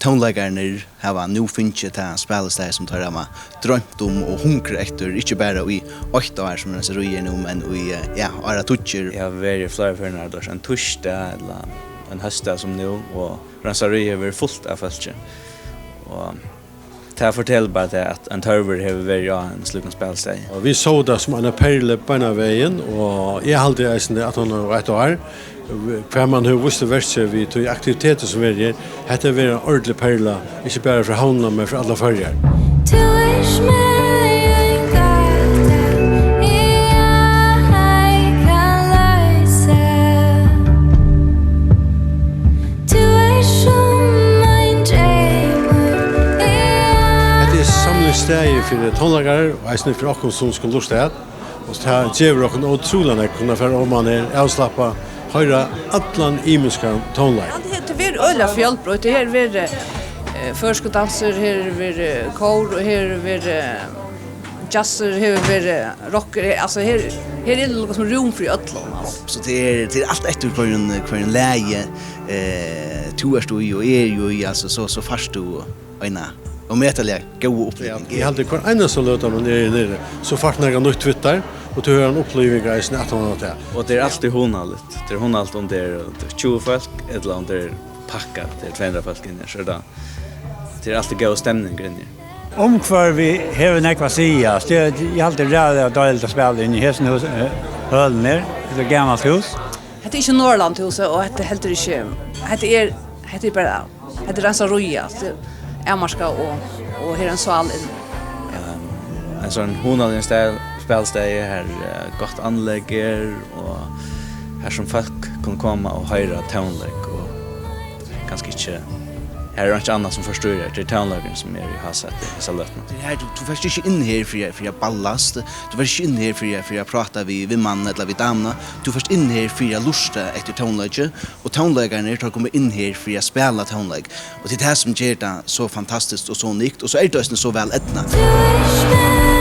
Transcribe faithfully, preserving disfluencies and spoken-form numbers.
Tónleikararnir hava nú fingið tað spælistaðið, sum teir hava droymt um og hungrað eftir, ikki bara í eitt ár, sum Reinsaríið er nú, men í, eh, ja, áratíggir. Eg havi verið fleiri ferðir, ein týsdag ella ein hósdag sum nú, og Reinsaríið hevur verið fult av fólki. Og tað fortelur bara tað, at ein tørvur hevur verið á einum slíkum spælistaði. Og vit sóu tað sum eina perlu beinanvegin, og eg haldi eisini, at hon er eitt ár, hvar man hevur víst verkið við tí aktiviteti, sum verður her. Hetta verður ein ordentlig perla, ikki bara fyri Havnina, men fyri allar Føroyar. Tú ert mær ein gáta, eg ei kann loysa. Tú ert sum ein dreymur, eg... Hetta er samlingsstaður fyri tónleikarar, og eisini fyri okkum, sum skulu lurta at. Og tað gevur okkum ótrúliga nógv, kunna fara oman her, avslappa, hoyra allan ymiskan tónleik. Ja, tað, tað verður øgiliga fjølbroytt. Tað her verður, eh, føroyskur dansur, her verður kór, og her verður, eh, jazzur, her verður rokkur. Her, altso, her, her er líkasum rúm fyri øllum, altso. So tað er, tað er alt eftir hvørjum, hvørjum lagi, eh, tú ert í og eg eri í, altso, so, so fært tú eina ómetaliga góða uppliving. Ja, eg haldi, hvør einasta løta man er niðri, so fært nakað nýtt við tær, og tú hevur eina uppliving eisini aftan á tað. Og tað er altíð hugnaligt. Tað er hugnaligt, um tað er tjúgu fólk, ella um tað er pakkað, tað er tvey hundrað fólk inni, so er tað, tað er altíð góð stemning inni. Umhvørvið hevur nógv at siga. Tað er, eg haldi, ræðuliga deiligt at spæla inni í hesum hús-, eh, hølunum her. Tað er gamalt hús. Hetta er ikki Norðurlandahúsið, og hetta er heldur ikki, hetta er, hetta er bara, hetta er Reinsaríið, tað er avmarkað, og, og her er ein sál inni. Ehm, ein sånn hugnaligum stað, spælistað, har, eh, gott anlegg er, og har sum fólk kunnu koma og hoyra tónleik, og kanska ikki, har er einki annað sum forstyrrar, tað er tónleikurin sum er í hásæti hesa løtuna. Tað er her, tú, tú fert ikki inn her fyri, fyri at ballast, tú fert ikki inn her fyri, fyri at práta við, við mannin ella við damuna, tú fert inn her fyri at lurta eftir tónleiki, og tónleikararnir, teir koma inn her fyri at spæla tónleik, og tað er tað sum ger tað so fantastiskt og so unikt, og so er tað eisini so væl eydnað. Tú ert